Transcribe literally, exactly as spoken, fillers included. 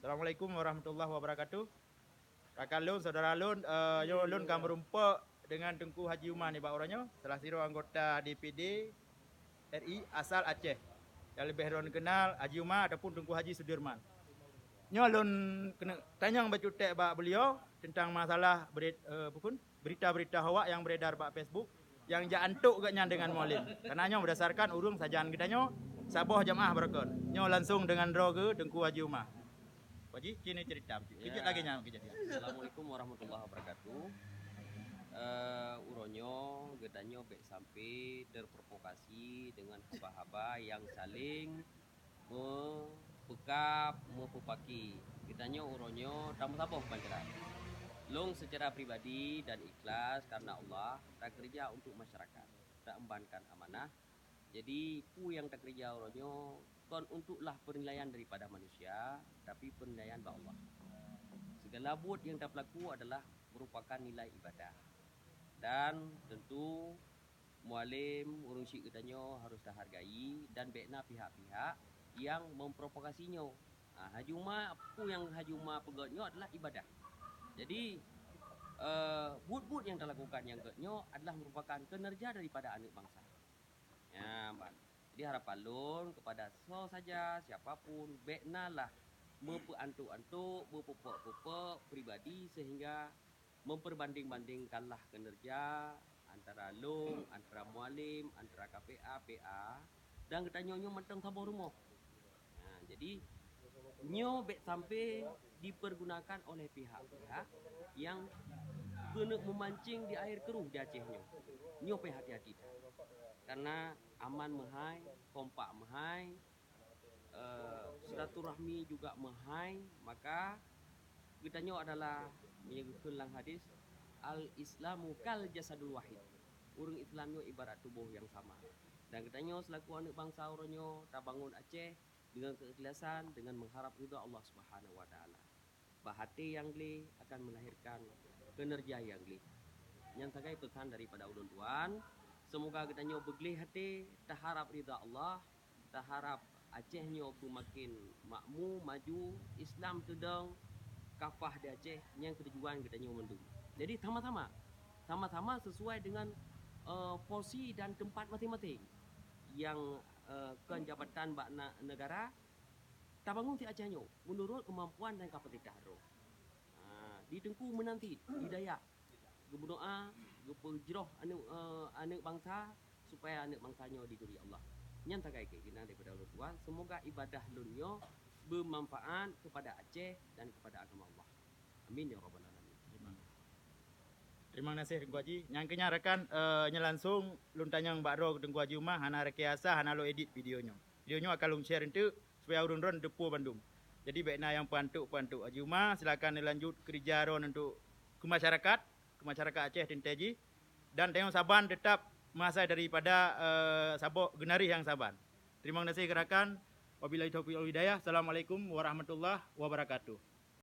Assalamualaikum warahmatullahi wabarakatuh. Rakan lôn, saudara lôn, eh, nyoe lôn ka meurumpok dengan Teungku Haji Uma nibak uroe nyoe, salah sidroe anggota D P D R I asal Aceh, nyang leubeh droe neukeunal Haji Uma ataupun Teungku Haji Sudirman. Nyoe lôn keuneuk tanyong bacut tek bak beuliau teuntang masalah berit-, eh, bukon, berita-berita hoak nyang beredar bak Facebook nyang jak antok geuhnyan deungon Mualem. Karena nyoe berdasarkan ureuëng sajan geutanyoe saboh jamaah barokon. Nyoe langsong deungon droe geuh Teungku Haji Uma. Haji, kini cerita. Kejut lagi nyan kejadian. Assalamualaikum warahmatullahi wabarakatuh. Eh, uroe nyoe geutanyoe bék sampai terprovokasi dengan haba-haba yang saling meupeukab, meupeupaké. Geutanyoe uroe nyoe tameusaboh panjra. Lôn secara pribadi dan ikhlas karena Allah takeureuja untuk masyarakat, taembankan amanah. Jadi peue nyang takeureuja uroe nyoe kon untuklah penilaian daripada manusia, tapi penilaian bak Allah. Segala buet nyang tapeulaku adalah merupakan nilai ibadah. Dan tentu Mualem, ureuëng syiek geutanyoe harus tahargai dan bék na pihak-pihak nyang memprovokasi nyoe. Ah, Haji Uma, peue nyang Haji Uma peugét nyoe adalah ibadah. Jadi, eh, buet-buet nyang talakukan nyang gét nyoe adalah merupakan kinerja daripada aneuëk bansa. Ya, ban. Jadi harapan lôn kepada soe saja, siapa pun, bék na lah meupeuantok-antok, meupeuphok-peuphok pribadi sehingga memperbanding-bandingkanlah kinerja antara lôn, antara Mualem, antara K P A, P A, dan geutanyoe nyoe mantong saboh rumoh. Nah, jadi nyoe bék sampai dipergunakan oleh pihak-pihak yang keuneuk memancing di air keruh di Aceh nyoe. Nyoe pih hati-hati that. Karena aman meuhai, kompak meuhai, eh, silaturahmi juga meuhai, maka geutanyoe adalah meunyoe geukheun lam hadis, "Al-Islamu kal jasadul wahid." Ureuëng Islam nyoe ibarat tuboh nyang sama. Dan geutanyoe selaku aneuëk bansa uroe nyoe tabangun Aceh dengan keikhlasan, dengan mengharap ridha Allah Subhanahu wa Taala. Bah até nyang gleh akan melahirkan kinerja nyang gleh. Nyan sagai peusan daripada ulôn tuan. Semoga geutanyoe beugleh até, taharap ridha Allah, taharap Aceh nyoe beumaken makmu, maju, Islam teudong, kafah di Aceh, nyan keu tujuan geutanyoe mandum. Jadi sama-sama, sama-sama sesuai dengan, eh, porsi dan tempat masing-masing. Nyang, eh, kon jabatan bak na-, negara, tabangun si Aceh nyoe meunurot keumampuan dan kapasitas droe. Ha, di Teungku meunan cit, di Dayah. Geumeudoa, geupeujroh aneuëk, eh, aneuëk bansa, supaya aneuëk bansa nyoe dibri Allah. Nyan sagai keunan daripada ulôn tuan, semoga ibadah lôn nyoe beumanfaat kepada Aceh dan kepada agama Allah. Amin ya rabbal alamin. Terima kasih Teungku Haji. Nyang keu nyan rakan, eh, nyoe langsong lôn tanyong bak droe Teungku Haji Uma, hana rekayasa, hana lôn edit video nyoe. Video nyoe akan lôn share enteuk supaya ureuëng droe neuteupeue bandum. Jadi bék na nyang peuantok-peuantok. Haji Uma, silakan neulanjut keureuja droe untuk keu masyarakat, keu masyarakat Aceh teuntée jih. Dan tanyoe saban teutap meuasai daripada, eh, saboh geunarih nyang saban. Terima kasih rakan. Wabillahi taufiq wal hidayah. Assalamualaikum warahmatullahi wabarakatuh.